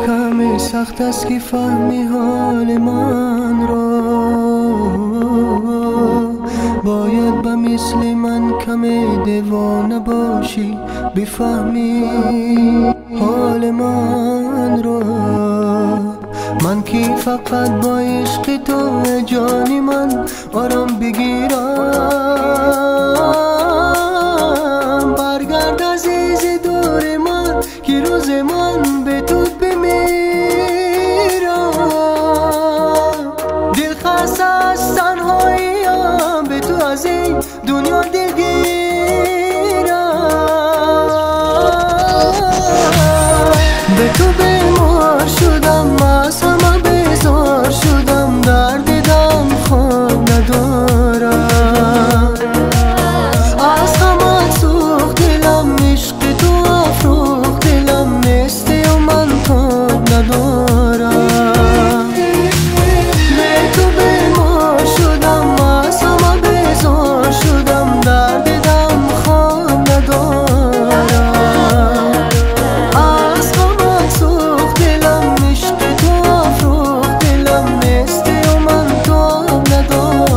کمی سخت است که فهمی حال من را. باید به مثل من کمی دیوانه باشی بفهمی حال من را. من که فقط با عشق تو جانی من آرام بگیرم. برگرد عزیز دور من که روز من به تو بمیرم. دل خسته از تنهاییم به تو از این دنیا دلگیرم. به تو بیمار شدم، از همه بیزار شدم، دردیدم خواب ندارم. از غمت سوخت دلم، عشق تو افروخت دلم، نیستی و من تاب ندارم. به تو بیمار شدم، از همه بیزار شدم، دردیدم خواب ندارم. از غمت سوخت دلم، عشق تو افروخت دلم، نیستی و من تاب ندارم.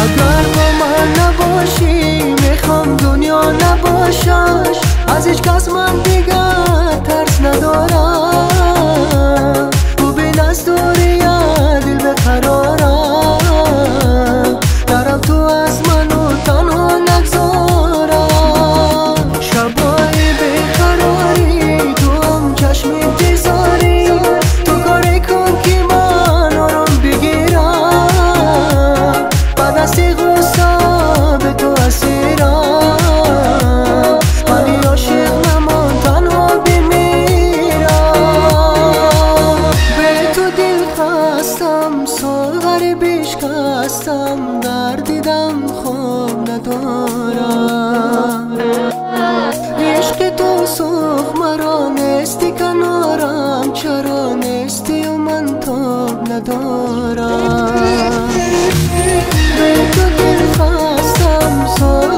اگر با من نباشی میخوام دنیا نباشم. از هیچ کس من دیگر ترس ندارم. ببین از دوری دل بقرارم، دارم تو از منو تنها نگذارم. شبای بیقراری تو هم چشم انتظاری، تو کاری کن که من آرام بگیرم. بعد از غصه به تو اسیرم، ولی عاشق نمان تنها بمیرم. به تو دل خستم، ساغر بشکستم، دردیدم خواب ندارم. عشق تو سوخت مرا، نیستی کنارم، چرا نیستی و من تاب ندارم. به تو دل خستم، ساغر